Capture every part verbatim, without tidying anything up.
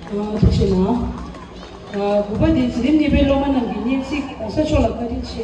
ཐུགས་རྗེ་གནང་། དགུ་པ་དེ་འཛིན་རིམ་གཉིས་པའི་སློབ་མ་རྣམས་ཀྱི་སྙན་ཚིག་གོང་ས་མཆོག་ལ་བཀའ་དྲིན་ཆེ།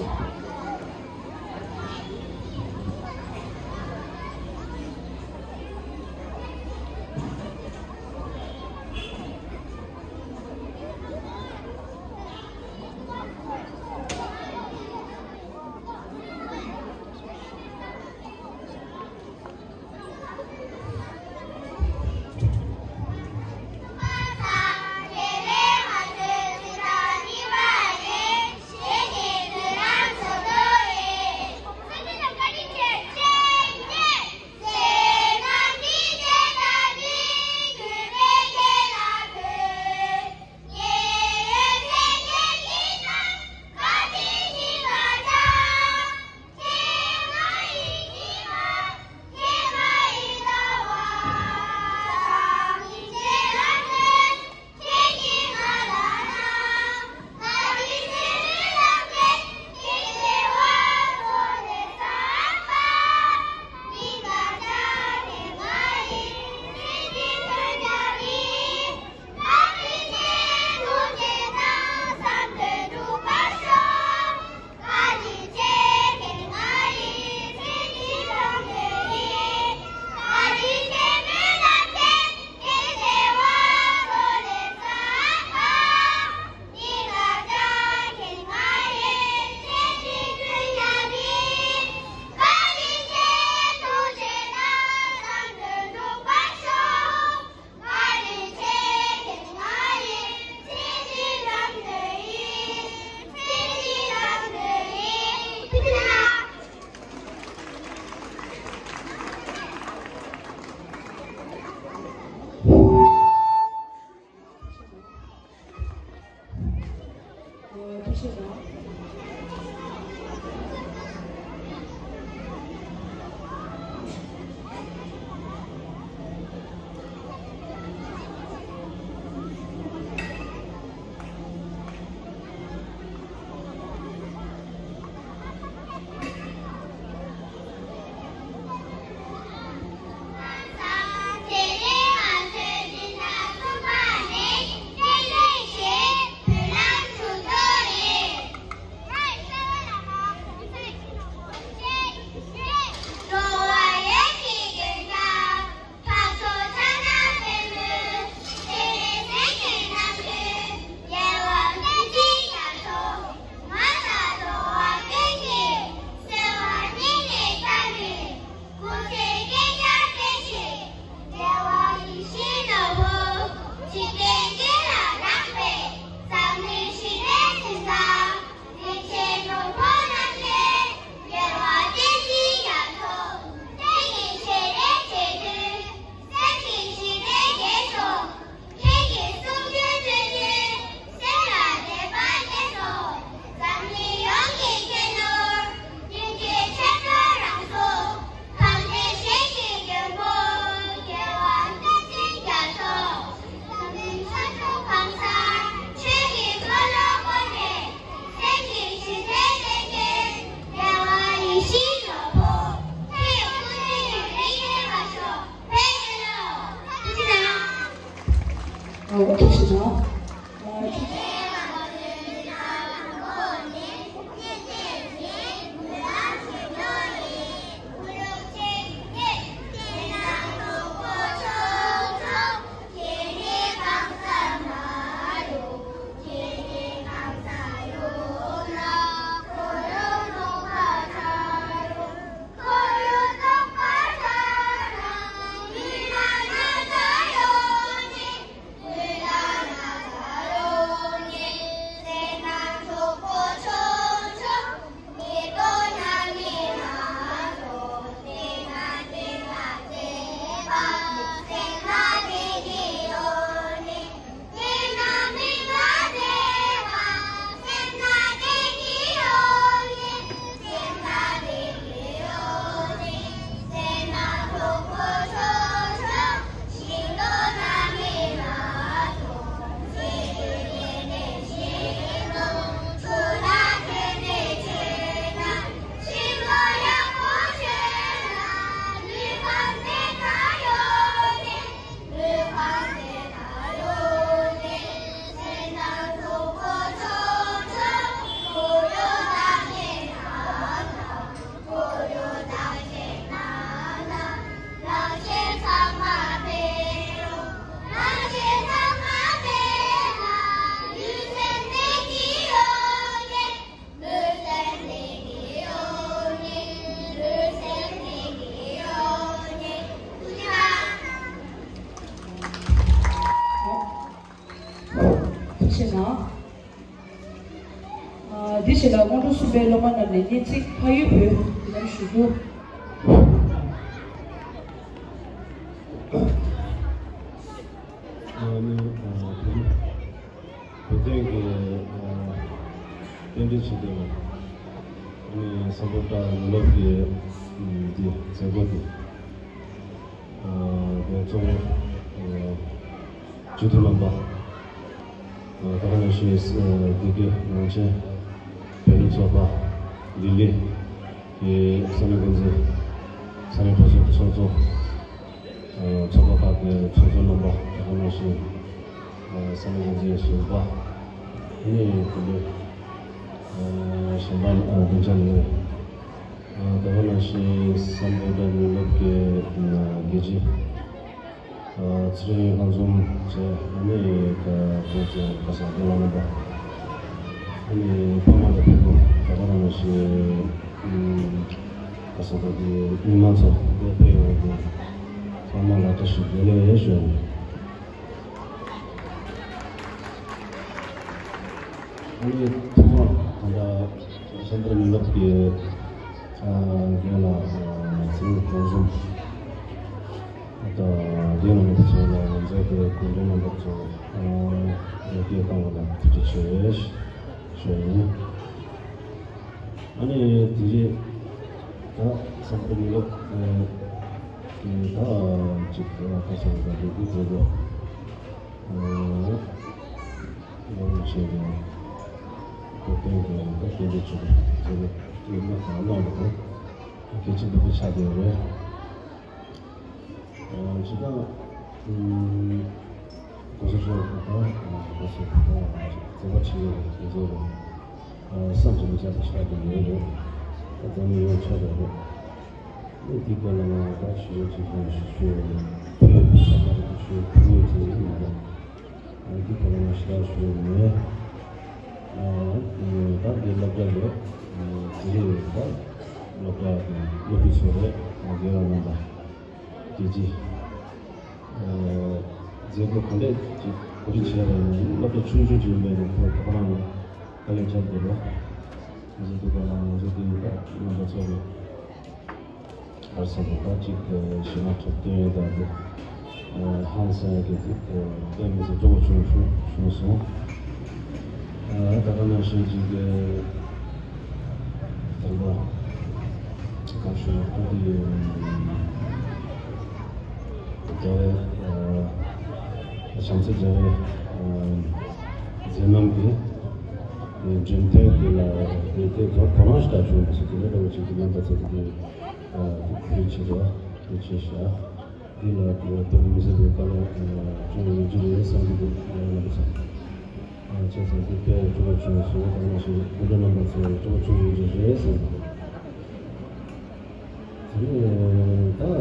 ལ་སྔོན་འགྲོ་གསུམ་པའི་སློབ་མ་རྣམས་ནས་སྙན་ཚིག་ཕ་ཡུལ་བོད་འདི་ལྟར་ཞུ་རྒྱུ། ཨ་ནི་ཨ་བོད་བོད་དོན་གྱི་ཨ་རྟེན་འབྲེལ་ཆེད་དུ་ཨ་ནི་སམ་བྷོ་ཊ་མི་རློབས་ཀྱི་ཨ་འདི་མཛད་སྒོ་འདི་ཨ་དེ་གཙོ་བོ་ཨ་སྤྱི་འཐུས་རྣམ་པ། ད་ག་ནང་བཞིན་སྡེ་དགེ་ནང་ཆེན་བོད་རིགས་ཚོགས་པ་ལི་ལི་གི་ས་གནས་འགོ་འཛིན། ས་གནས་གྲོས་ཚོགས་ཚོགས་གཙོ། ཚོགས་པ་ཁག་གི་ཚོགས་གཙོ་རྣམ་པ། ད་ག་ནང་བཞིན་ས་གནས་འགོ་འཛིན་ཟུར་པ། ཨ་ནི་དེ་འདྲའི་གཞན་པ་སྡིངས་ཆ་ལས། ད་ག་ནང་བཞིན་སམ་བྷོ་ཊ་མི་རློབས་ཀྱི་དགེ་བྱེད། ཚེ་རིང་ལྷ་འཛོམས་བཅས། ཨ་ནི་ད་བོད་ཀྱི་ག་ས་འདི་ལ་ནི་པ། ཨ་ནི་ཕ་མ་དང་ཕྲུ་གུ། ད་ག་ནང་བཞིན་ག་ས་ད་དེ་མི་མང་ཚོ་འདིར་ཕེབས་ཡོང་བའི་ཚང་མ་ལ་བཀྲ་ཤིས་བདེ་ལེགས་ཞུ། ཨ་ནི་ཐོག་མར་ད་ལྟ་སམ་བྷོ་ཊ་མི་རློབས་ཀྱི་རྒན་ལགས་ཚེ་རིང་ལྷ་འཛོམས་དང་རྒན་རྣམ་པ་ཚོ་ལ་ང་ཚོའི་གི་སྐུ་མགྲོན་རྣམ་པ་ཚོ་ལ་སྐད་བཏང་བ་ལ་ཐུགས་རྗེ་ཆེ་ཞུ་ཡིན། ཨ་ནི་དེ་རྗེས་ད་སམ་བྷོ་ཊ་མི་རློབས་ཀྱི་ད་ཅིག་ད་ཁ་སང་ད་འགྲོ་དགོས་འགྲོ་དགོས། ཨ་ནི་ང་རང་ཆེད་ནས་བོད་དོན་གྱི་ད་སྐད་འབོད་བྱེད་པའི་ཚེ་རེ་དེ་མ་གང་གནང་བ་དང་གལ་ཆེན་པོ་དེ་ཆགས་བསྡད་རེད། ཨ་ཇི་ལྟར་ཨ་གོང་ས་མཆོག་གི་ད་གོང་ས་མཛད་པ་ཆེན་པོ་དེ་ཚོ་ལ་བསམ་བཞིན་དུ་ཆགས་ཆགས་བསྡད་ཡོད་རེད། ད་དེ་ནི་ཡོང་ཆོག་པ་རེད། ཨེ་དེའི་སྐོར་ལ་ང་ད་ཞུ་ཡས་ཅིག་ཡང་ཞུ་ཞུ་ཡས་ཡིན། ཕ་མ་ལ་ཞུ་ཕུལ་ཡས་ཅིག་ཡིན་ན། ཨ་དེའི་སྐོར་ལ་ང་ཞེ་དྲག་ཞུ་ཡས་མེད། ཨ་ད་འདི་སློབ་གྲྭ་རེད། ཨ་དེ་རེད། ད་སློབ་གྲྭ་དང་སློབ་ཕྲུག་ཚོ་རེད། ཨ་དགེ་བ་རྣམ་པ་དགེ་སྤྱི། ཨ་མཛད་སྒོ་ག་འདྲས་ཅིག་གོ་སྒྲིག་བྱས་པ་ཡིན་ན་སློབ་གྲྭ་ཆུང་ཆུང་ཅིག་ཡིན་པའི་ནང་ཁོ་ད་ག་རང་དཀའ་ལས་རྒྱབ་དགོས་རེད། ང་ཚོ་འདི་ག་ལ་ང་ཚོ་འདི་ཡིན་པ་རྣམ་པ་ཚོ་རེད། ཧར་ས་དང་ད་ཅིག་གཞན་མ་ཐོབ་སྟོན་ཡོད་དང་དེ་ཧང་སང་ཡོད་དེ་དཔེ་མི་སྲིད་སྤྲོ་བོ་བྱུང་བྱུང་བྱུང་སོང་། ད་ག་ནང་བཞིན་ཅིག་དམ་པ་གང་ཞུ་ན་ད་དེ་རྒྱལ་བའི་བྱམས་བརྩེ་རྒྱལ་བའི་མཛད་རྣམ་གྱི་འགྲེམས་སྟོན་དེ་ལ་དེ་དེ་དོ་དོ་སྣང་ཞིག་བྱུང་མི་སྲིད་དེ་ནས་ལྟ་བུ་ཅིག་གི་རྣམ་པ་ཚོ་དེ། ཨ་ཁུལ་ཆེ་བ་ཁུལ་ཆེ་ཤ། འདི་ལ་དེ་བ་དོ་མི་ཟེར་བའི་བཀའ་ལ་ཅུང་ཡོང་རྒྱུ་རེད་བསམ་གྱི་འདུག་ཡང་ན་བསམ། ཨ་བྱས་ཙང་དེ་དཔེ་སྤྲོ་བ་བྱུང་སོང་། ད་ནང་བཞིན་སྐུ་མགྲོན་རྣམ་པ་ཚོ་སྤྲོ་བ་བྱུང་ཡོང་རྒྱུ་རེད་བསམ་གྱི་འདུག་དེ་ནས་ད་ད་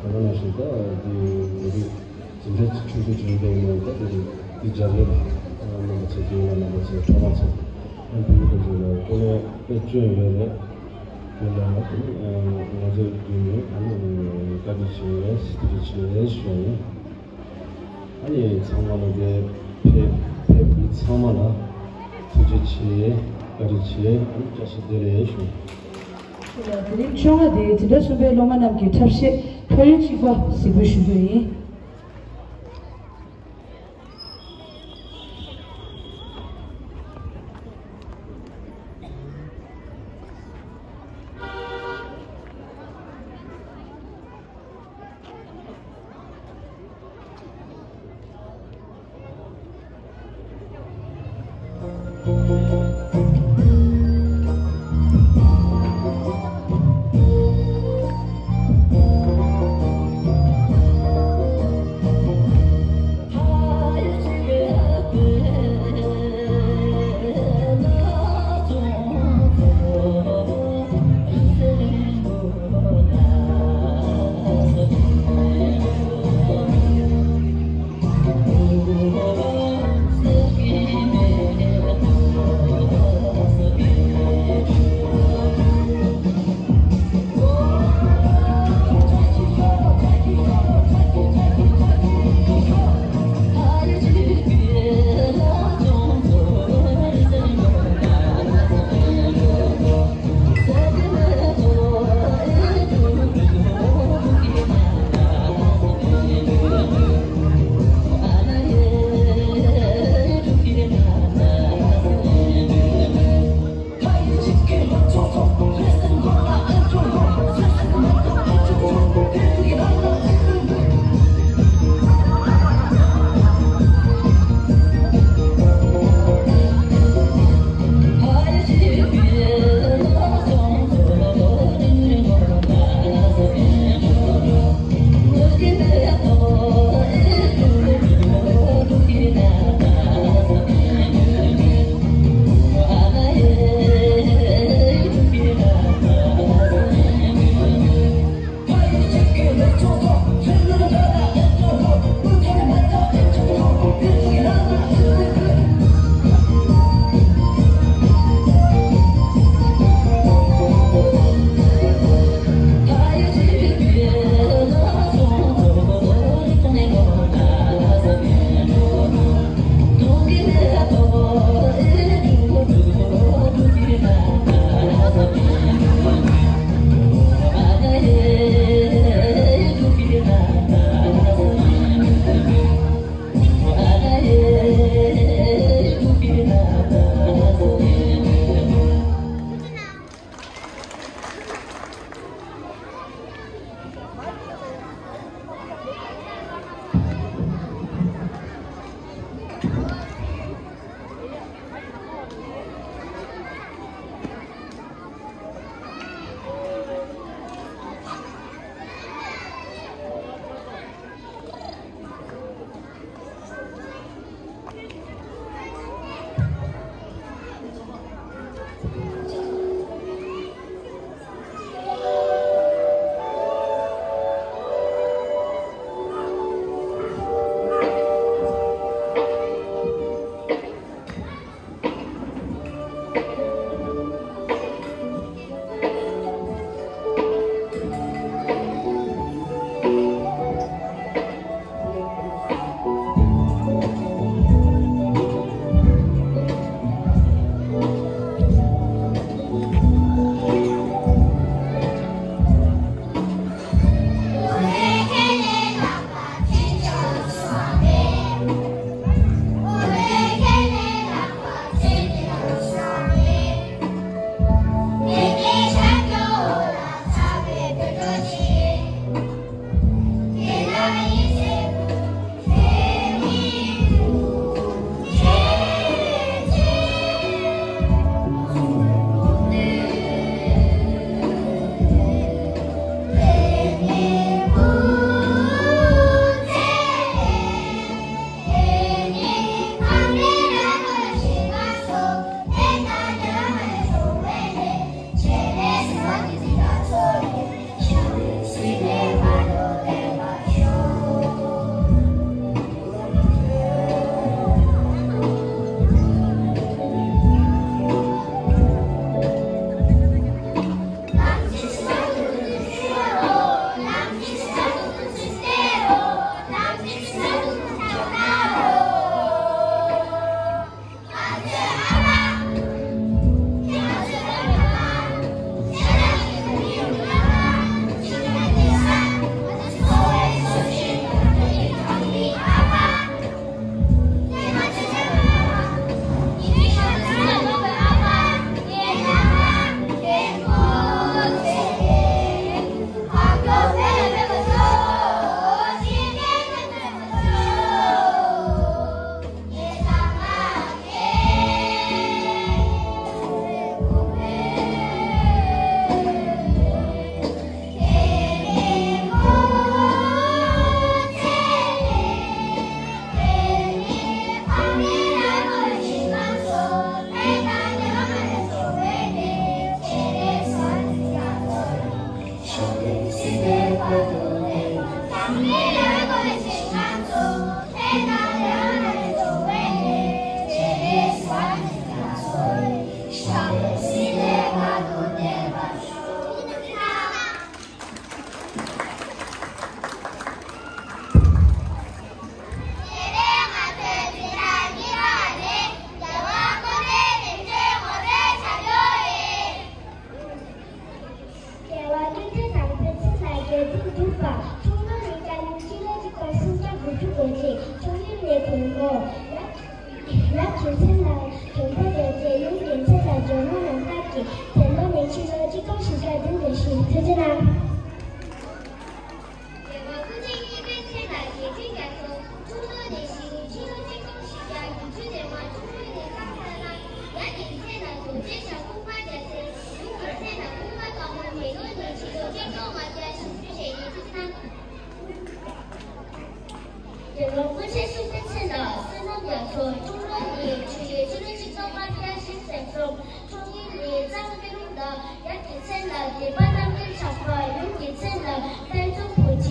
ག་ནང་བཞིན་ད་དེ་དེ་རིགས། འཛིན་གྲྭ་ཆུང་ཆུང་ཆུང་ཆུང་ཡིན་ན་ད་དེ་རིང་འདི་སྦྱར་ཡོད་ལ། རྣམ་པ་ཚོ་རྒན་ལགས་རྣམ་པ་ཚོ་གྲོགས་པོ་ཚོ་ཨན་བུ་མོ་དེ་ཚོ་ལ་ཀོ་ལེ་དཔེ་སྐྱོན་ཡོད་རེད། དེ་ལ་ང་ཚོའི་བརྒྱུད་ནས་ཨ་ནི་བཀའ་དྲིན་ཆེ་བཀའ་དྲིན་ཆེ་ཞུ་ཡིན། ཨ་ནི་ཚང་མ་ལ་དེ་ཕེབས་ཕེབས་མི་ཚང་མ་ལ་ཐུགས་རྗེ་ཆེ་བཀའ་དྲིན་ཆེ་ཨ་ནི་བཀྲ་ཤིས་བདེ་ལེགས་ཞུ། དེ་རིང་བཅོ་ལྔ་དེ་འཛིན་གྲྭ་གསུམ་པའི་སློབ་མ་རྣམས་ཀྱི་འཁྲབ་གཞས་ཕ་ཡུལ་གཅིག་པ་གཟིགས་འབུལ་ཞུ་རྒྱུ་ཡིན། རྒྱལ་བ་སྐུ་ཕྲེང་ནང་པའི་ཚེ་ལ་རྒྱལ་ཕྲན་འདུས་པ། ཁྲོམ་ལོ་རེའི་བརྒྱ་ལོའི་སྤྱི་ལོ་གཅིག་པ་སུམ་བརྒྱ་དགུ་བཅུ་གོ་གཅིག་ཁྲོམ་ཡུལ་ནས་གོན་གོ། ཡབ་རྒྱལ་མཚན་ལ་མགོན་པོ་རྡོ་རྗེ། ཡུམ་རྒྱལ་མཚན་ལ་ཇོ་མོ་ནམ་མཁའ་བརྒྱད། དེ་ལོ་ནས་ཕྱི་ལོ་གཅིག་སྟོང་བཞི་བརྒྱ་བདུན་དུ་བཞེས། ཐུགས་རྗེ་གནང་། རྒྱལ་བ་སྐུ་ཕྲེང་གཉིས་པའི་མཚན་ལ་རྒྱལ་ཕྲན་རྒྱ་མཚོ། ཁྲོམ་ལོ་ནས་བཞེས། ཕྱི་ལོ་གཅིག་སྟོང་བཞི་བརྒྱ་བདུན་ཅུ་དོན་ལྔ་ཁྲོམ་ཡུལ་ནས་བཏང་ཚར་ན། ཡབ་ཀྱི་མཚན་ལ་རྡོ་རྗེ་ཞབས་དྲུང་དཔལ་རྒྱལ་མཚན། ཡུམ་གྱི་མཚན་ལ་ཀུན་དགའ་དཀར་མོ། དེ་ལོ་ནས་ཕྱི་ལོ་གཅིག་སྟོང་ལྔ་བརྒྱ་བཞི་བཅུ་ཞེ་གཉིས། ཐུགས་རྗེ་གནང་། རྒྱལ་བ་སྐུ་ཕྲེང་གསུམ་པའི་མཚན་ལ་བསོད་ནམས་རྒྱ་མཚོ། ཁྲོམ་ལོ་ནས་ཆུ་ཡོས། ཕྱི་ལོ་གཅིག་སྟོང་ལྔ་བརྒྱ་བཞི་བཅུ་ཞེ་གསུམ། ཁྲོམ་ཡུལ་ནས་གཙང་སྨན་ལུང་དང་། ཡབ་ཀྱི་མཚན་ལ་སྡེ་པ་རྣམ་རྒྱལ་གྲགས་པ། ཡུམ་གྱི་མཚན་ལ་དཔལ་འཛོམས་བུ་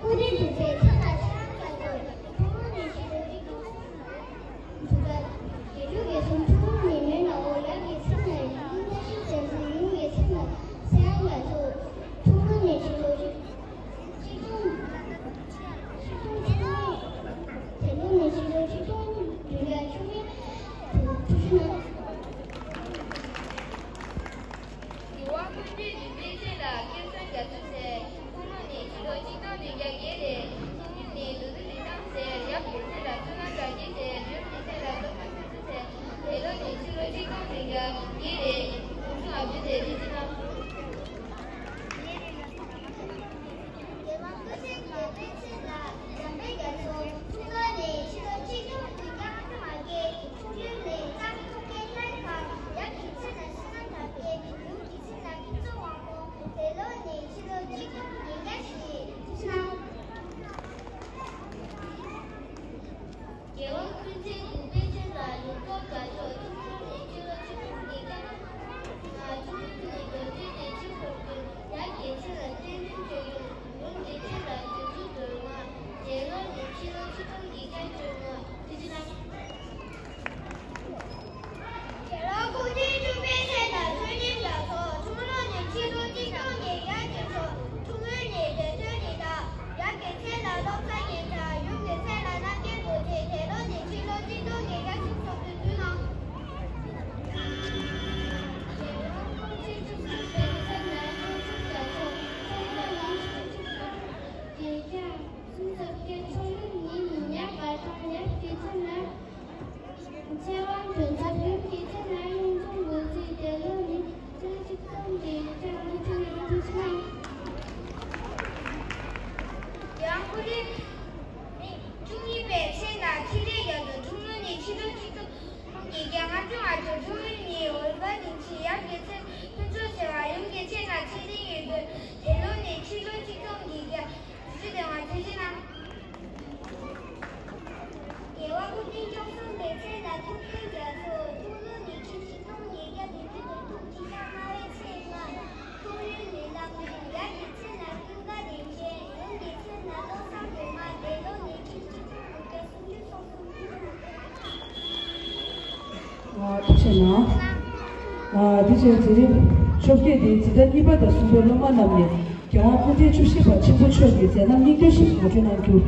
སྐུ་ཕྲེང་དྲུག་པའི་མཚན་ལ་ཆེ་ལ་རྒྱ་མཚོ། ཁྲོམ་ལུགས་ནས་ཕྱི་ལོ་ཆིག་སྟོང་། འབྲུག་པ་རྒྱལ་རྒྱུད་ཀྱི་གསུང་ཁྲོམ་ལུགས་ནས་མེད་ནའོ། ཡབ་ཀྱི་མཚན་ལ་ཡིན་ན་ཤིང་ཟེར་ཚུལ་ཡུམ་གྱི་མཚན་ལ་སེང་རྒྱ་མཚོ། ཁྲོམ་ལུགས་ནས་ཕྱི་ལོ་ཆིག་སྟོང་། ཆིག་སྟོང་ཆིག་སྟོང་། དེ་ལོ་ནས་ཕྱི་ལོ་ཆིག་སྟོང་བདུན་བརྒྱ་བཅུ་གཉིས། དྲུག་ཅུ་ན། རྒྱལ་དབང་ཀུན་འདུས་བདུན་པའི་མཚན་ལ་སྐལ་བཟང་རྒྱ་མཚོ་ཟེར། ཁོང་ལོ་ནས་ཕྱི་ལོ་ཆིག་སྟོང་བདུན་བརྒྱ་བརྒྱད་རེད། སོག་ཡུལ་ནས་བདུད་འདུལ་རིན་ཐང་ཟེར། ཡབ་ཀྱི་མཚན་ལ་བསོད་ནམས་གྲགས་རྒྱལ་ཟེར། ཡུམ་གྱི་མཚན་ལ་བློ་བཟང་ཕུན་ཚོགས་ཟེར། དེ་ལོ་ནས་ཕྱི་ལོ་ཆིག་སྟོང་བདུན་བརྒྱ་བརྒྱད་རེད། གུང་གསུམ་ཨ་བུ་ཟེར། དེ་ཚེ་ན། རྒྱལ་དབང་སྐུ་ཕྲེང་བརྒྱད་པའི་མཚན་ལ་འཇམ་དཔལ་རྒྱ་མཚོ། ཁོང་ལོ་ནས་ཕྱི་ལོ་ཆིག་སྟོང་བདུན་བརྒྱ་ལྔ་བཅུ་ང་བརྒྱད། ཁོང་ཡུལ་ནས་གཙང་ཐོག་ཁའི་ལྷ་ཁང་། ཡབ་ཀྱི་མཚན་ལ་བསོད་ནམས་གྲགས་རྒྱལ། ཡུམ་གྱི་མཚན་ལ་ཕུན་ཚོགས་དབང་མོ། དེ་ལོ་ནས་ཕྱི་ལོ་ཆིག་སྟོང་ཉིས་བརྒྱ་བཞི། ཐུགས་རྗེ་གནང་། རྒྱལ་དབང་ཀུན་མཁྱེན་དགུ་པའི་མཚན་ལ་ལུང་རྟོགས་དགའ་མཆོག། ཁོང་ལོ་ནས་ཕྱི་ལོ་ཆིག་སྟོང་ཉིས་བརྒྱ་ལྔ་བཅུ་ང་དྲུག་ནས་རྡོ་རྗེ་གདན་ཆེན་པོར་བསྐྱོད། ཡབ་ཀྱི་མཚན་ལ་བསྟན་འཛིན་ཆོས་སྐྱོང་། ཡུམ་གྱི་མཚན་ལ་དོན་གྲུབ་སྒྲོལ་མ། དེ་ལོ་ནས་ཕྱི་ལོ་ཆིག་སྟོང་ཉིས་བརྒྱ་བཅོ་ལྔ། ཐུགས་རྗེ་གནང་། རྒྱལ་བ་སྐུ་ཕྲེང་བཅུ་པའི་མཚན་ལ་ཆོས་རྒྱལ་རྒྱ་མཚོ། ཁོང་ལོ་ནས་ཕྱི་ལོ་ཆིག་སྟོང་ཉིས་བརྒྱ་བརྒྱད་ཅུ། ཁྲོམ་ཡུལ་ནས་འདས་དོན་རི་དྭགས། ཡབ་ཀྱི་མཚན་ལ་བློ་བཟང་ངེད་ཅག། ཡུམ་གྱི་མཚན་ལ་རྣམ་རྒྱལ་རྡོ་རྗེ། དེ་ལོ་ནས་ཕྱི་ལོ་ཆིག་སྟོང་ཉིས་བརྒྱ་སུམ་ཅུ། ཐུགས་རྗེ་གནང་། རྒྱལ་བ་སྐུ་ཕྲེང་བཅུ་གསུམ་པའི་མཚན་ལ་ཆོས་སྐྱོང་རྒྱ་མཚོ། ཁོང་ལོ་ནས་ཕྱི་ལོ་ཆིག་སྟོང་ཉིས་བརྒྱ་བརྒྱད་ཅུ། ཁྲོམ་ཡུལ་ནས་ཉི་མ་དང་། ཡབ་ཀྱི་མཚན་ལ་ཚེ་དབང་དོན་གྲུབ། ཡུམ་གྱི་མཚན་ལ་གཡུང་དྲུང་འོད་ཟེར། དེ་ལོ་ནས་ཕྱི་ལོ་ཆིག་སྟོང་བརྒྱད་བརྒྱ་ལྔ་བཅུ་ང་དྲུག། ཐུགས་རྗེ་གནང་། རྒྱལ་བ་སྐུ་ཕྲེང་བཅུ་གཉིས་པའི་མཚན་ལ་ཐིག་ལེ་རྒྱ་མཚོ། ཁྲོམ་ལུགས་ནས་ཕྱི་ལོ་ཆིག་སྟོང་བརྒྱད་བརྒྱ་ལྔ་བཅུ་ང་དྲུག། ཁྲོམ་ཡུལ་ནས་འོལ་པ་རིན་ཆེན། ཡབ་ཀྱི་མཚན་ཕུན་ཚོགས་ཟེར་བ། ཡུམ་གྱི་མཚན་ལ་ཚེ་རིང་འོད་འདོད། དེ་ལོ་ནས་ཕྱི་ལོ་ཆིག་སྟོང་བརྒྱད་བརྒྱ་བཞི་བཅུ་ང་དྲུག། ཐུགས་རྗེ་གནང་། རྒྱལ་བ་སྐུ་ཕྲེང་བཅུ་གསུམ་པའི་མཚན་ལ་ཐུབ་བསྟན་རྒྱ་མཚོ། ཁྲོམ་ལུགས་ནས་ཆིག་སྟོང་ཉིས་བརྒྱ་བདུན་ཅུ་དོན་དྲུག། སྤྱི་ཟླ་ལྔ་པའི་ཚེས་ལྔ། ཁྲོམ་ཡུལ་ནས་བླ་མ། ཡབ་ཀྱི་མཚན་ལ་ཀུན་དགའ་རིན་ཆེན། ཡུམ་གྱི་མཚན་ལ་བློ་བཟང་སྒྲོལ་མ། དེ་ལོ་ནས་ཆིག་སྟོང་དགུ་བརྒྱ་སུམ་ཅུ་སོ་གསུམ། ཐུགས་རྗེ་གནང་། ཨ། དེ་བཞིན་མཛད་རིམ་བཅོ་བརྒྱད་དེ་འཛིན་གྲྭ་གཉིས་པ་དང་གསུམ་པའི་སློབ་མ་རྣམས་ནས་རྒྱལ་དབང་སྐུ་ཕྲེང་བཅུ་བཞི་པ་ཆེན་པོ་མཆོག་གི་མཛད་རྣམ་སྙིང་བསྡུས་ཤིག་ངོ་སྤྲོད་གནང་རྒྱུ།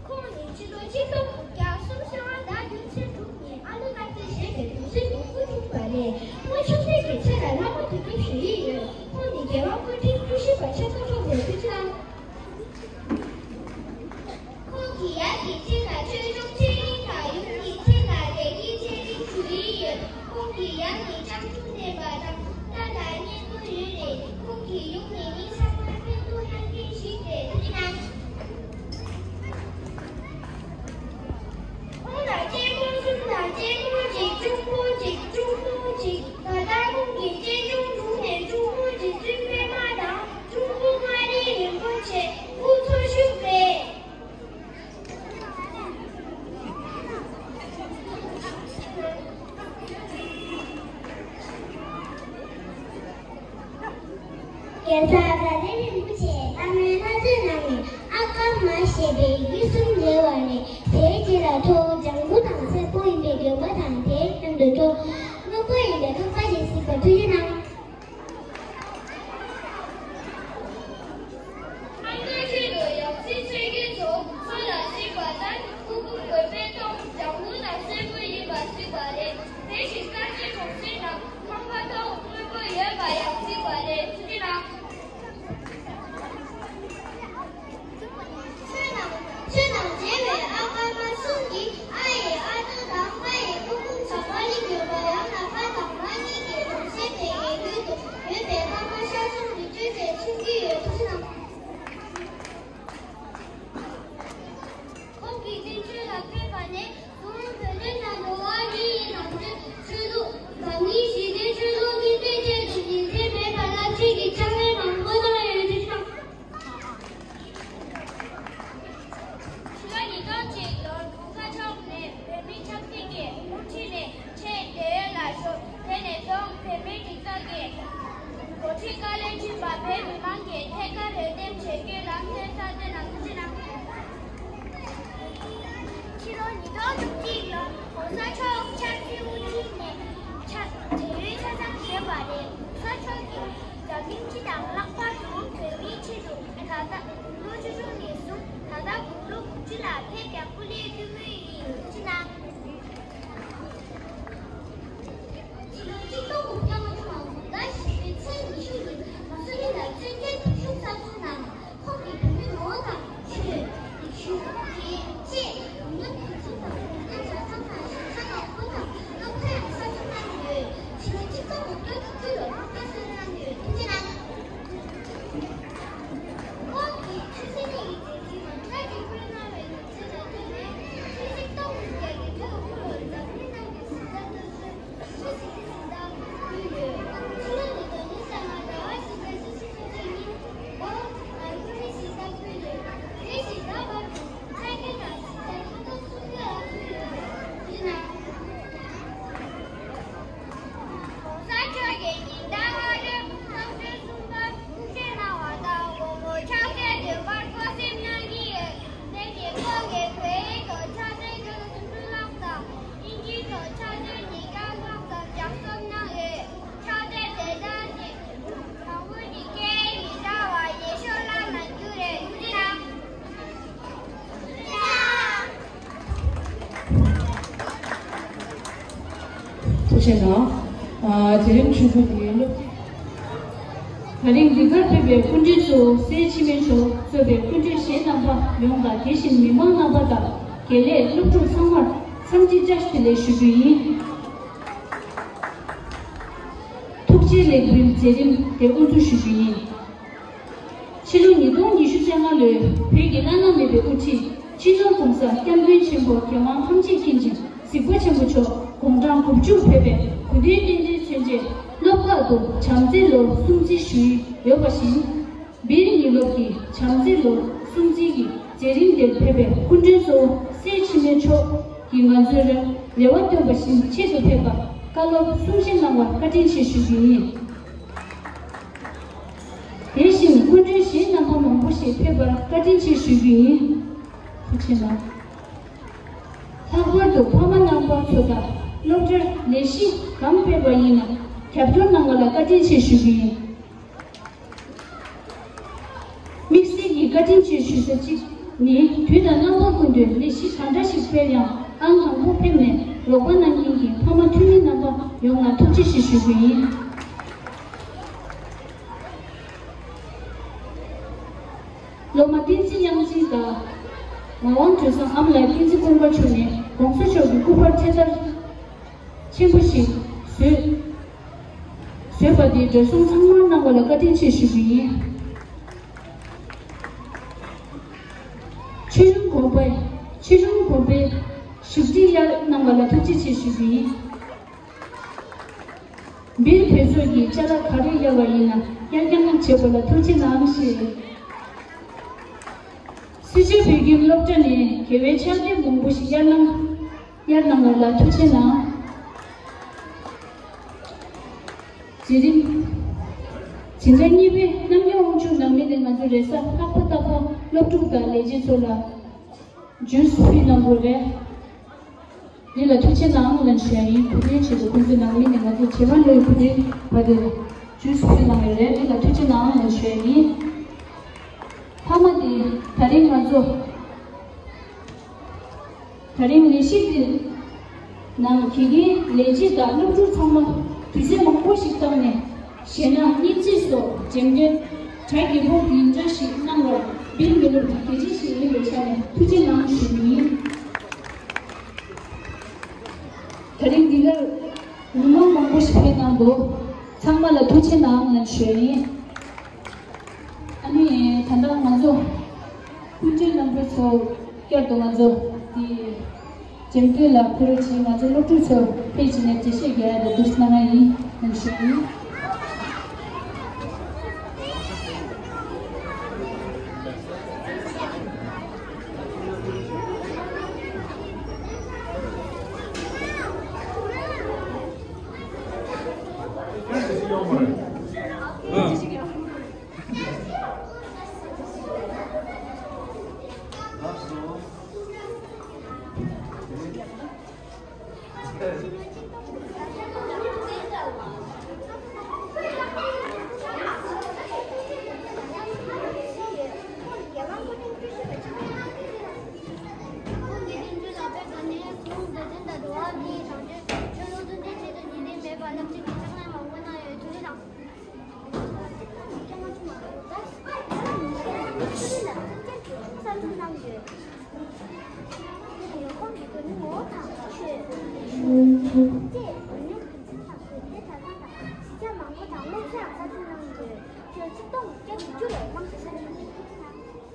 ཁོང་ནི་ཕྱི་ལོ་ཆིག་སྟོང་དགུ་བརྒྱ་སུམ་ཅུ་སོ་ལྔ་ཟླ་རྒྱུན་ཚེས་དྲུག་ཉིན་ཨ་ལུ་ཀ་ཏི་ཞེས་པའི་གདུང་སྲས་ཀྱི་སྐུ་འཁྲུངས་པ་རེད། ཁོང་ཆུང་དུས་ཀྱི་ཆེད་ལ་ལྷ་མོ་དོན་གྲུབ་ཞུ་ཡི་ཡོད། ཁོང་ནི་རྒྱལ་བ་སྐུ་ཕྲེང་བཅུ་བཞི་པ་ཆེ་ཐོག་ཐོག་རེད། ཐུགས་རྗེ་གནང་། ཁོང་གི་ཡབ་ཀྱི་མཚན་ལ་ཆོས་སྐྱོང་ཚེ་རིང་དང་ཡུམ་གྱི་མཚན་ལ་བདེ་སྐྱིད་ཚེ་རིང་ཞུ་ཡི་ཡོད། ཁོང་གི་ཡབ་ནི་སྤྱང་གྲུང་ལྡན་པ་དང་བླ་ལ་སྙན་པོ་ཡོད་རེད། ཁོང་གི་ཡུམ་ནི་མི་ཚང་མར་ཕན་ཐོགས་གནང་མཁན་ཞིག་རེད། ཐུགས་རྗེ་གནང་། ཁོང་ལ་གཅེན་པོ་གསུམ་དང་གཅེན་མོ་གཅིག་གཅུང་པོ་གཅིག་གཅུང་མོ་གཅིག་ད་ལྟ་ཁོང་གི་གཅེན་གཅུང་དྲུང་ནས་གཅུང་མོ་རྗེ་བཙུན་པད་མ་དང་གཅུང་པོ་མངའ་རིས་རིན་པོ་ཆེ་སྐུ་འཚོ་བཞུགས་རེད། རྒྱལ་ཚབ་ར་ལས་རིན་པོ་ཆེ་བླ་མའི་བསླབ་བྱ་གནང་ནས་ཨ་ཀརྨ་ཞེས་པའི་ཡི་གེ་གསུམ་མཛད་པ་ནས་དེའི་རྗེས་ལ་ཐོག་ལྗང་གུ་དང་སེར་པོ་ཡིན་པའི་དགོན་པ་དང་དེའི་མཉམ་དུ་ཐོག་སྔོན་པོ་ཡིན་པའི་ཁང་པ་ཞིག་བརྩིགས་པར་ཐུགས་རྗེ་གནང་། ཁང་པའི་ཆེད་དུ་ཡང་སྲིད་ཆོས་རྒྱལ་མཆོག་སོགས་ལ་གཟིགས་པ་ལྟར་སྐུ་འཁྲུངས་དགོན་པའི་སྟེང་ལྗང་གུ་དང་སེར་པོ་ཡིན་པ་གཟིགས་པ་རེད། དེ་བཞིན་བཀའ་ཆོས་གྲོང་གསེབ་ནང་ཁང་པ་ཐོག་སྔོན་པོ་ཡོད་པ་ཡང་གཟིགས་པ་རེད། ཐུགས་རྗེ་གནང་། ཆོས་རྣམས་ ད་ལོ་བཅུ་དྲུག་ནས་བཟུང་ད་ལྟ་དགུང་ལོ་དགུ་བཅུ་ལ་ཕེབས་ཀྱང་སྐུ་ལས་བསྐྱོན་མུས་ཡིན། ཐུགས་རྗེ་གནང་། ཕྱི་ལོ་གཅིག་སྟོང་དགུ་བརྒྱ་ལྔ་བཅུ་ང་དགུ་ཟླ་བཞི་པའི་ཚེས་ཉི་ཤུ་ཉིན་མ་སུ་ལི་ལ་བཙན་བྱོལ་བོད་གཞུང་གསར་འཛུགས་གནང་། ཁོང་གིས་བོད་མིའི་ངོ་བོ་དང་ཆོས། རིག་གཞུང་། རིག་གནས་བཅས་ཡོངས་ཁྱབ་ཀྱི་ཐོག་ནས་བོད་དོན་བྱ་བར་ཚང་མ་ཞིང་ཆ་ནས་སྐུ་དང་སློབ་གྲྭ་ཡང་གསར་འཛུགས་གནང་ཡོད། ཕྱི་ལོ་གཅིག་སྟོང་དགུ་བརྒྱ་དྲུག་ཅུ་ལོར་བཀའ་ཟུར་གནང་ཡོད། ཐུགས་རྗེ་གནང་། ཁོང་གིས་ཆོས་སྲིད་གཉིས་ཀྱི་མཛད་འཕྲིན་མང་དག་གི་ཁུར་གནང་བའི་ལོ་ཚད་ལ་བརྟེན་ནས་ཕྱི་ལོ་གཅིག་སྟོང་དགུ་བརྒྱ་བརྒྱད་ཅུ་དགུ་ལོར་འཛམ་གླིང་ནང་གི་གཟེངས་རྟགས་སྟོན་ཚུལ། དབྱིན་ཇིའི་ཐོག་ཕྱག་ཚད་ཉིས་བརྒྱ་ལྷག་ཙམ་ལྗགས་རྩོམ་གནང་ཡོད། ཕྱག་དཔེ་དེ་དག་ནི་དང་པོ་ནི་སྐད་ཡིག་མི་འདྲ་བ་ཡེ་ཤུ་ལ་ནང་བསྒྱུར་རེད། ཐུགས་རྗེ་གནང་། ཐུགས་རྗེ་གནང་། ཨ། མཛད་རིམ་མཇུག་པ་དེ་སློབ་དེབ། ད་རིང་འདི་གར་ཕེབས་པའི་སྐུ་མགྲོན་ཚོ། སྲས་འཆི་མེད་མཆོག་གཙོས་པའི་སྐུ་མགྲོན་གཞན་རྣམ་པ་ཡོངས་དང་། དེ་བཞིན་མི་མང་རྣམ་པ་དང་དགེ་ལས་སློབ་ཕྲུག་ཚང་མར་འཚམས་འདྲི་བཀྲ་ཤིས་བདེ་ལེགས་ཞུ་རྒྱུ་ཡིན། ཐུགས་རྗེ་ལེགས་འབུལ་མཛད་རིམ་དེ་དབུ་འཛུགས་ཞུ་རྒྱུ་ཡིན། ཕྱི་ལོ་ཉིས་སྟོང་ཉི་ཤུ་རྩ་ལྔ་ལོའི་བོད་ཀྱི་བླ་ན་མེད་པའི་དབུ་ཁྲིད་སྤྱི་ནོར་༸གོང་ས་༸སྐྱབས་མགོན་ཆེན་པོ་མཁས་དབང་ཐམས་ཅད་མཁྱེན་ཅིང་གཟིགས་པ་ཆེན་པོ་མཆོག་དགུང་གྲངས་དགུ་བཅུར་ཕེབས་པའི་གོ་སྟོན་རྟེན་འབྲེལ་མཚོན་ཆེད་སློབ་ཁག་ཏུ་བྱམས་བརྩེའི་ལོ་སྲུང་བརྩི་ཞུས་ཡོད་པ་བཞིན། སྦིར་ཉིན་སློབ་ཀྱི་བྱམས་བརྩེའི་ལོ་སྲུང་བརྩི་གི་མཛད་རིམ་དེར་ཕེབས་པའི་སྐུ་མགྲོན་གཙོ་བོ་སྲས་འཆི་མེད་མཆོག་གིས་ང་ཚོར་རེ་བ་བཏོན་པ་བཞིན་ཆེད་དུ་ཕེབས་པར་བཀའ་སློབ་གསུང་བཤད་གནང་བར་བཀའ་དྲིན་ཆེ་ཞུ་རྒྱུ་ཡིན། དེ་བཞིན་སྐུ་མགྲོན་གཞན་རྣམ་པ་མང་པོ་ཞིག་ཕེབས་པར་བཀའ་དྲིན་ཆེ་ཞུ་རྒྱུ་ཡིན། ཐུགས་རྗེ་གནང་། ལྷག་པར་དུ་ཕ་མ་རྣམ་པ་ཚོ་དང་སློབ་གྲྭར་ལས་གཞི་གང་སྤེལ་བ་ཡིན་ན་རྒྱབ་སྐྱོར་གནང་བ་ལ་བཀའ་དྲིན་ཆེ་ཞུ་རྒྱུ་ཡིན། དམིགས་བསལ་གྱི་བཀའ་དྲིན་ཆེ་ཞུ་ས་གཅིག་ནི། དུས་དང་རྣམ་པ་ཀུན་ཏུ་ལས་གཞི་གང་འདྲ་ཞིག་སྤེལ་ཡང་ཨང་དང་པོ་ཕེབས་ནས་རོགས་པ་གནང་མཁན་གྱི་ཕ་མ་འཐུས་མི་རྣམ་པ་ཡོངས་ལ་ཐུགས་རྗེ་ཆེ་ཞུ་རྒྱུ་ཡིན། སློབ་མ་བསྟན་འཛིན་དབྱངས་ཅན་དང་། ངག་དབང་གྲུ་གསུམ་ཨ་མ་ལགས་བསྟན་འཛིན་ཀུན་དགའ་མཆོག་ནས་༸གོང་ས་མཆོག་གི་སྐུ་པར་འཕྲེད་དར་ཆེན་པོ་ཞིག་བཟོས། བཟོས་པ་དེ་འགྲོ་སོང་ཚང་མ་གནང་བ་ལ་བཀའ་དྲིན་ཆེ་ཞུ་རྒྱུ་ཡིན། ཆོས་ལུང་དགོན་པའི། ཆོས་ལུང་དགོན་པའི་བཞུགས་ཁྲི་གཡར་གནང་བ་ལ་ཐུགས་རྗེ་ཆེ་ཞུ་རྒྱུ་ཡིན། སྦིར་བོད་ཚོགས་ཀྱིས་ཅ་ལག་ག་རེ་གཡར་བ་ཡིན་ན་གཡར་རྐྱང་རྐྱང་བྱས་པ་ལ་ཐུགས་རྗེ་གནང་ཞེས། སེར་བྱེས་བོད་ཁྱིམ་སློབ་གྲྭ་ནས་དགེ་བའི་ཕྱག་དེབ་མང་པོ་ཞིག་གཡར་གནང་། གཡར་གནང་བ་ལ་ཐུགས་རྗེ་གནང་། མཛད་རིམ། འཛིན་གྲྭ་གཉིས་པའི་རྣམ་རྒྱལ་དབང་ཕྱུག་ནང་མི་ནས་ང་ཚོ་རེས་གཟའ་ལྷག་པ་རྟག་པར་སློབ་ཕྲུག་དང་ལས་བྱེད་ཚོ་ལ་ཇུས་ཕུལ་གནང་དགོས་རེད། འདི་ལ་ཐུགས་རྗེ་གནང་ལན་ཞུ་ཡ་ཡིན། གོ་སྟོན་ཆེད་དུ་ཁོང་ཚོའི་ནང་མི་ནས་ང་ཚོ་བྱེད་པ་ལོས་གོ་སྟོན་བ་དེ་ཇུས་ཕུལ་གནང་ཡོད་རེད། འདི་ལ་ཐུགས་རྗེ་གནང་ལན་ཞུ་ཡ་ཡིན། མཐའ་མ་དེ་ད་རིང་ང་ཚོ། ད་རིང་ལས་གཞི་འདིའི་ནང་དགེ་རྒན་ལས་བྱེད་དང་སློབ་ཕྲུག་ཚང་མ་དུས་ཚོད་མང་པོ་ཞིག་བཏང་ནས་གཞས་སྣ་སྙན་ཚིག་སོགས་འགྲེམས་སྟོན་གྲ་རྒྱས་པོ་འདི་འདྲ་ཞིག་གནང་བར་སྦིར་མི་རབས་ཀྱི་གལ་ཆེ་ཞིག་ཡིན་པའི་ཆ་ནས་ཐུགས་རྗེ་གནང་ཞུ་རྒྱུ་ཡིན། ད་རིང་འདི་གར་མི་མང་མང་པོ་ཞིག་ཕེབས་གནང་འདུག་ཚང་མ་ལ་ཐུགས་རྗེ་གནང་ལན་ཞུ་ཡིན། ཨ་ནི་ད་ལྟ་ང་ཚོ་སྐུ་མགྲོན་རྣམ་པ་ཚོ་བསྐྱར་དུ་ང་ཚོ་འདི་འགྲེམས་སྟོན་ལ་ཕེབས་རོགས་གྱིས། ང་ཚོ་སློབ་ཕྲུག་ཚོ་ཕེབས་བྱས་ནས་འགྲེལ་བཤད་རྒྱག་ཡ་དང་འདུག་སེ་གནང་ཡ་ཡིན། ལན་ཞུ་ཡིན། ཚེས་འོས་མིའི་ཕན་ཚུན་ཐག་གཅོད་དེ་ད་ཐང་དང་གཞིས་ཆགས་མང་པོ་དང་སློབ་གསོའང་གསར་སྐྲུན་གནང་ཡོད། ཆིག་སྟོང་བརྒྱ་དྲུག་ཅུ་ལོར་དམངས་གཙོ་གསར་སྐྲུན་གནང་ཡོད།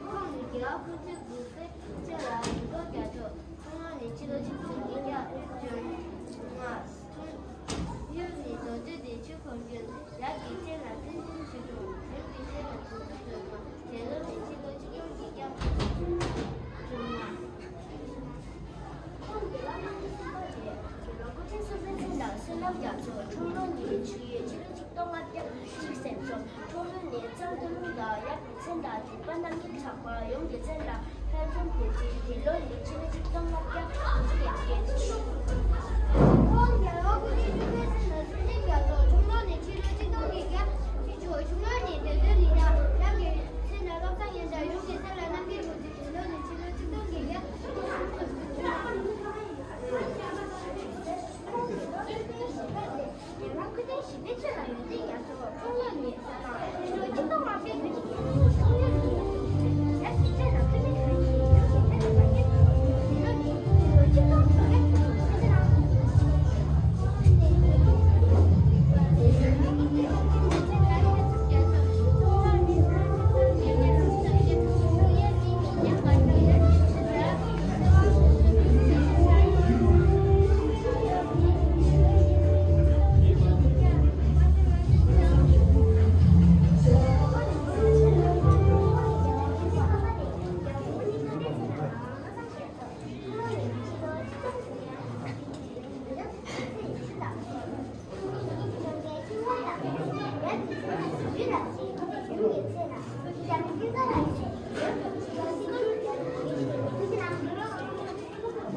ཁོང་ནི་རྒྱལ་བ་ཀུན་གཟིགས་དགུ་པའི་ཚེ་ལ་མེ་ཏོག་རྒྱ་མཚོ། ཁོང་ལོ་ནི་ཕྱི་ལོ་ཆིག་སྟོང་ཉིས་བརྒྱ་བཅོ་ལྔ། ཡུལ་ནི་མདོ་སྟོད་དེ་ཆུ་འཁོར་རྒྱུན། ཡབ་ཀྱི་མཚན་ལ་བསྟན་འཛིན་ཆོས་སྒྲོན། ཡུམ་གྱི་མཚན་ལ་བདུད་འཚོ་བཙུན་མ། དེ་ལོ་ནི་ཕྱི་ལོ་ཆིག་སྟོང་ཉིས་བརྒྱ་བཅོ་ལྔ། ཁོང་གི་བླ་མ་ནི་སེམས་དཔའ་རྒྱལ། རྒྱལ་བ་སྐུ་ཕྲེང་གསུམ་པའི་མཚན་ལ་བསོད་ནམས་རྒྱ་མཚོ། འཁྲུངས་ལོ་ནི་ཆུ་ཡོས། ཕྱི་ལོ་ཆིག་སྟོང་ལྔ་བརྒྱ་གཅིག་སེམས་གསོ། འཁྲུངས་ཡུལ་ནི་གཙང་ཐང་ལུང་དང་། ཡབ་ཀྱི་མཚན་ལ་འཇིགས་པ་རྣམ་རྒྱལ་གྲགས་པ། ཡུམ་གྱི་མཚན་ལ་ལྷ་འཛོམས་བདེ་ཆེན། དེ་ལོ་ནི་ཕྱི་ལོ་ཆིག་སྟོང་ལྔ་བརྒྱ་དགུ་བཅུ་ཡས་བརྒྱད། ཁོང་རྒྱལ་བ་སྐུ་ཕྲེང་བཅུ་པའི་མཚན་ལ་བསོད་ནམས་རྒྱ་མཚོ། འཁྲུངས་ལོ་ནི་ཕྱི་ལོ་ཆིག་སྟོང་ཉིས་བརྒྱ་བཞི་བཅུ། ཆུང་ལོ་ནི་བདེ་སྟོན་ལི་ཐང་། ཡབ་ཀྱི་མཚན་ལ་བློ་བཟང་ཡོན་ཏན། ཡུམ་གྱི་མཚན་ལ་རྣམ་རྒྱལ་བུ་བརྩེ། དེ་ལོ་ནི་ཕྱི་ལོ་ཆིག་སྟོང་ཉིས་བརྒྱ།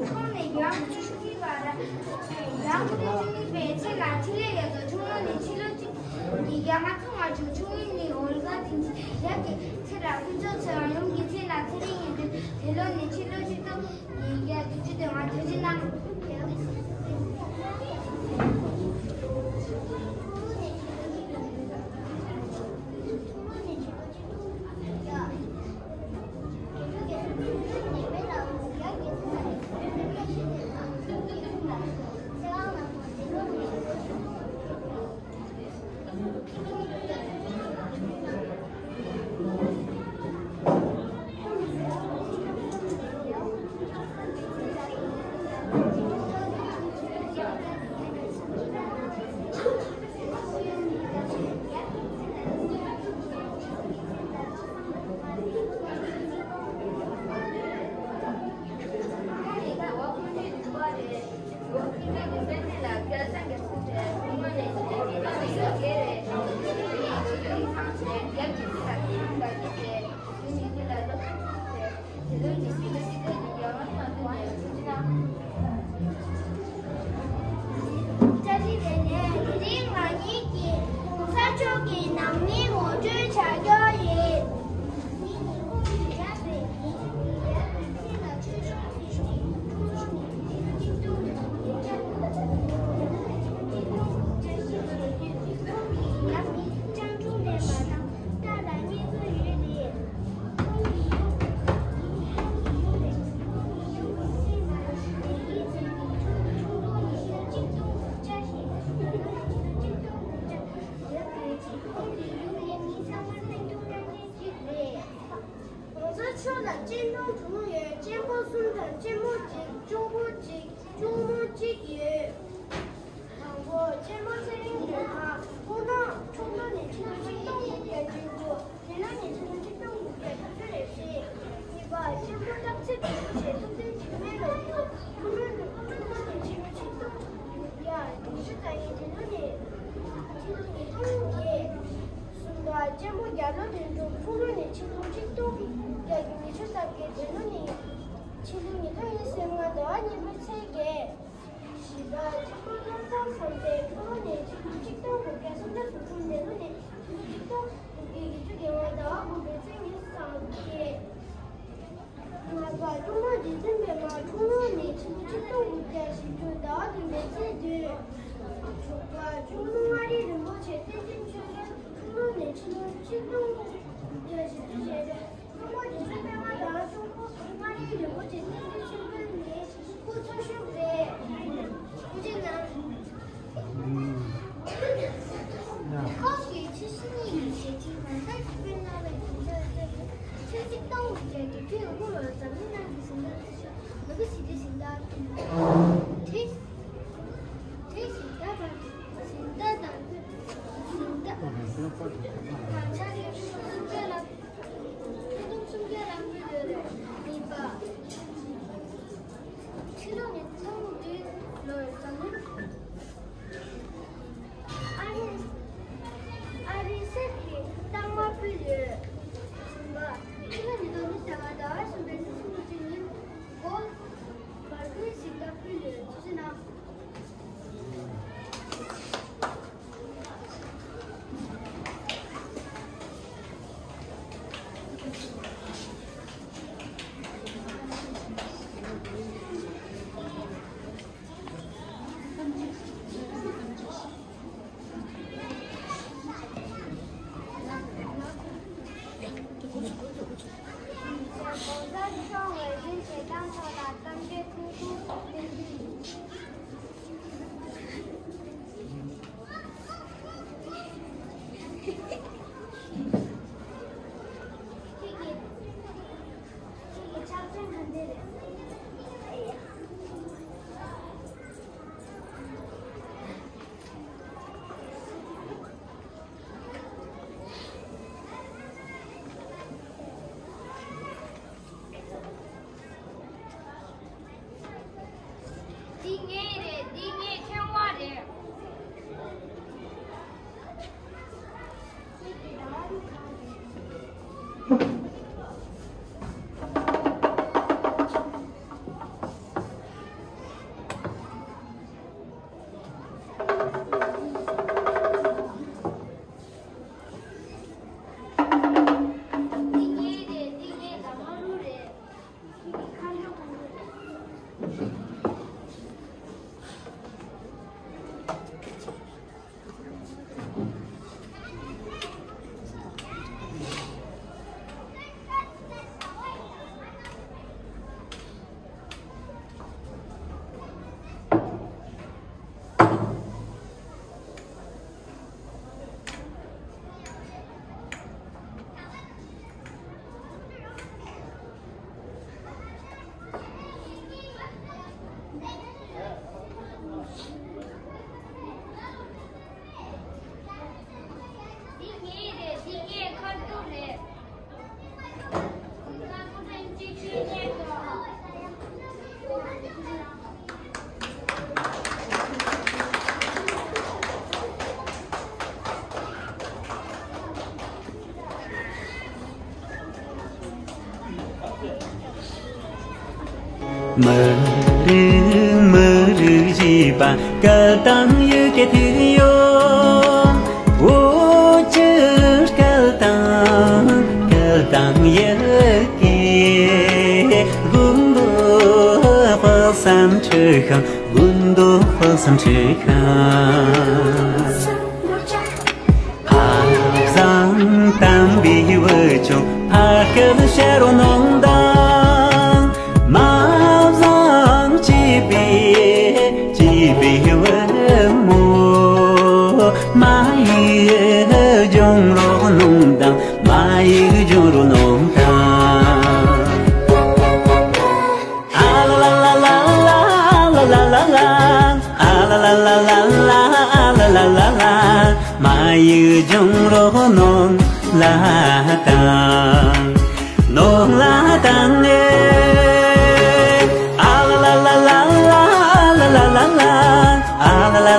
ཁོང་ནི་ཡང་བཅུ་གཉིས་པ་ར། ཡང་བཅུ་གཉིས་པའི་ཚེ་ལ་ཕྲིན་ལས་རྒྱ་མཚོ། འཁྲུངས་ལོ་ནི་ཕྱི་ལོ་གཅིག་ཉིས་བརྒྱ་ལྔ་བཅུ་ང་དྲུག། འཁྲུངས་ཡུལ་ནི་འོལ་ཁ་དིང་ཆེན། ཡབ་ཀྱི་མཚན་ལ་ཕུན་ཚོགས་ཚེ་དབང་། ཡུམ་གྱི་མཚན་ལ་ཚེ་རིང་ཡོན་ཏན། དེ་ལོ་ནི་ཕྱི་ལོ་ཆིག་སྟོང་ཉིས་བརྒྱ་བདུན་ཅུ་དོན་ལྔ། དུས་ཆེན་གནང་། གཅེན་གཅུང་དྲུག་ཡོད། གཅེན་པོ་གསུམ་དང་གཅེན་མོ་གཅིག་གཅུང་པོ་གཅིག་གཅུང་མོ་གཅིག་ཡོད། དང་པོ་གཅེན་མོ་ཚེ་རིང་ལོ་ན་སྤུ་ན་ཁྲོམ་ལོ་ནས་ཆེན་པོ་ཆིག་སྟོང་དགུ་བརྒྱ་བཅུ་དགུ། མི་ལོ་ནས་ཆེན་པོ་ཆིག་སྟོང་དགུ་བརྒྱ་བདུན་ཅུ་རེ་བཞི། གཉིས་པ་གཅེན་པོ་སྟག་རྩེ་དྲུག་ཅུ་ཞེ་ཐུབ་བསྟན་འཇིགས་མེད་ལོ་ན་སྤུ་ན་ནས་ཆེན་པོ་ཆིག་སྟོང་དགུ་བརྒྱ་ཉི་ཤུ་རྩ་གཉིས། མི་ལོ་ནས་ཆེན་པོ་ཉིས་སྟོང་བརྒྱད། གསུམ་པ་གཅེན་པོ་རྒྱ་ལོ་དོན་གྲུབ་སྤུ་ལོ་ནས་ཆིག་སྟོང་ཆིག་སྟོང་བརྒྱད་ཀྱི་ཉི་ཤུ་རྩ་བརྒྱད། འདས་ལོ་ནས་ཆིག་སྟོང་ཉིས་སྟོང་ཉི་ཤུ་རྩ་ལྔ་ཟླ་བ་གཉིས་པའི་ཚེས་བརྒྱད། བཞི་པ་གཅེན་པོ་བློ་བཟང་བསམ་གཏན་སྤུ་ལོ་ནས་ཆིག་སྟོང་ཆིག་སྟོང་དགུ་བརྒྱ་སུམ་ཅུ་སོ་གསུམ། འདས་ལོ་ནས་ཆིག་སྟོང་ཆིག་སྟོང་དགུ་བརྒྱ་བརྒྱད་ཅུ་གྱ་ལྔ་ཟླ་བ་དགུ་པའི་ཚེས་ཉི་ཤུ་རྩ་བརྒྱད། ལྔ་པ་སྐྱོར་མོ་རྗེ་བཙུན་པད་མ་ཁྲོམ་ལོ་ནས་ཆིག་སྟོང་ཆིག་སྟོང་དགུ་བརྒྱ་བཞི་བཅུ་ཟླ་བ་བདུན་པའི་ཚེས་བདུན། དྲུག་པ་སྐྱོར་མོ་མངའ་རིས་རིན་པོ་ཆེ་བསྟན་འཛིན་ཆོས་རྒྱལ་ཁྲོམ་ལོ་ནས་ཆིག་སྟོང་ཆིག་སྟོང་དགུ་བརྒྱ་བཞི་བཅུ་ཞེ་བརྒྱད། སྐྱོར་མོ་རྗེ་བཙུན་པད་མ་དང་སྐྱོར་མོ་མངའ་རིས་རིན་པོ་ཆེ་བསྟན་འཛིན་ཆོས་རྒྱལ་ནས་སྐུ་འཚོ་བཞུགས་རེད། ཐུགས་རྗེ་གནང་། ཁོང་གིས་ཆུ་ཤིང་གཉིས་ཀྱི་ཞལ་ཆེམས་མ་ལྟར་གྱི་དཔེ་སྣང་བའི་དོན་དག་ལས། ཆུ་ཚིགས་སྟོང་གི་རྒྱལ་གྱི་ཐུན་དབུ་བར་འཛམ་གླིང་ནང་གི་ཟིན་ཐང་ཆེ་ཤོས་ནོ་བེལ་ཞི་བདེའི་གཟེངས་རྟགས་ཐོབ། དེ་དེ་བཞིན་ད་བར་གྱི་གཟེངས་རྟགས་དང་ཕུལ། གཟེངས་རྟགས་དང་ཕྱག་འཁྱེར་སུམ་བརྒྱ་ལྷག་ཕུལ། ཁྲི་སྟོང་སུམ་བརྒྱ་ལྷག་ཕུལ་ཡོད་རེད། གཉིས་པ། ཕྱི་ལོ་ཉིས་སྟོང་བདུན་ལོར་འཛམ་གླིང་ཨ་རི་ཨ་རིའི་གསེར་གྱི་རྟགས་མ་ཕུལ་ཡོད། གསུམ་པ། ཕྱི་ལོ་ཉིས་སྟོང་ཉི་ཤུ་རྩ་ལྔ་ཟླ་བ་གསུམ་པའི་ཚེས་སུམ་ཅུ་ཉིན་གོལ་བར་ཕུལ་ཞིག་ལ་ཕུལ་ཡོད། ཐུགས་རྗེ་གནང་། འདི་ངའི་རེད། འདི་ངའི་ཁྱོན་བ་རེད། མི་རིགས་མི་རིགས་བཞི་པ་སྐད་དང་ཡི་གེ་མཐུན་ཡོད། འུ་ཅག་སྐད་དང་སྐད་དང་ཡི་གེ། དགུན་འདུག་དཔག་བསམ་འཁྲི་ཤིང་། དགུན་འདུག་དཔག་བསམ་འཁྲི་ཤིང་། ཕ་བཟང་དམ་པའི་བུ་ཆུང་ཕ་སྐད་བཤད་རོགས་གནང་དང་། མ་བཟང་སྐྱིད་པའི་སྐྱིད་པའི་བུ་མོ་མ་ཡིག་སྦྱོང་རོགས་གནང་དང་། མ་ཡིག་སྦྱོང་རོགས་གནང་དང་། ཡིག་སྦྱོང་རོགས་ནོར་ལ་བཏང་། ནོར་ལ་བཏང་ཨེ། ཨ་ལ་ལ་ལ་ལ། ཨ་ལ་ལ་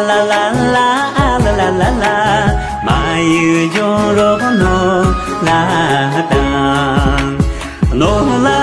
ལ་ལ། ཨ་ལ་ལ་ལ་ལ། མ་ཡིག་སྦྱོང་རོགས་ནོར་ལ་བཏང་། ནོར་ལ་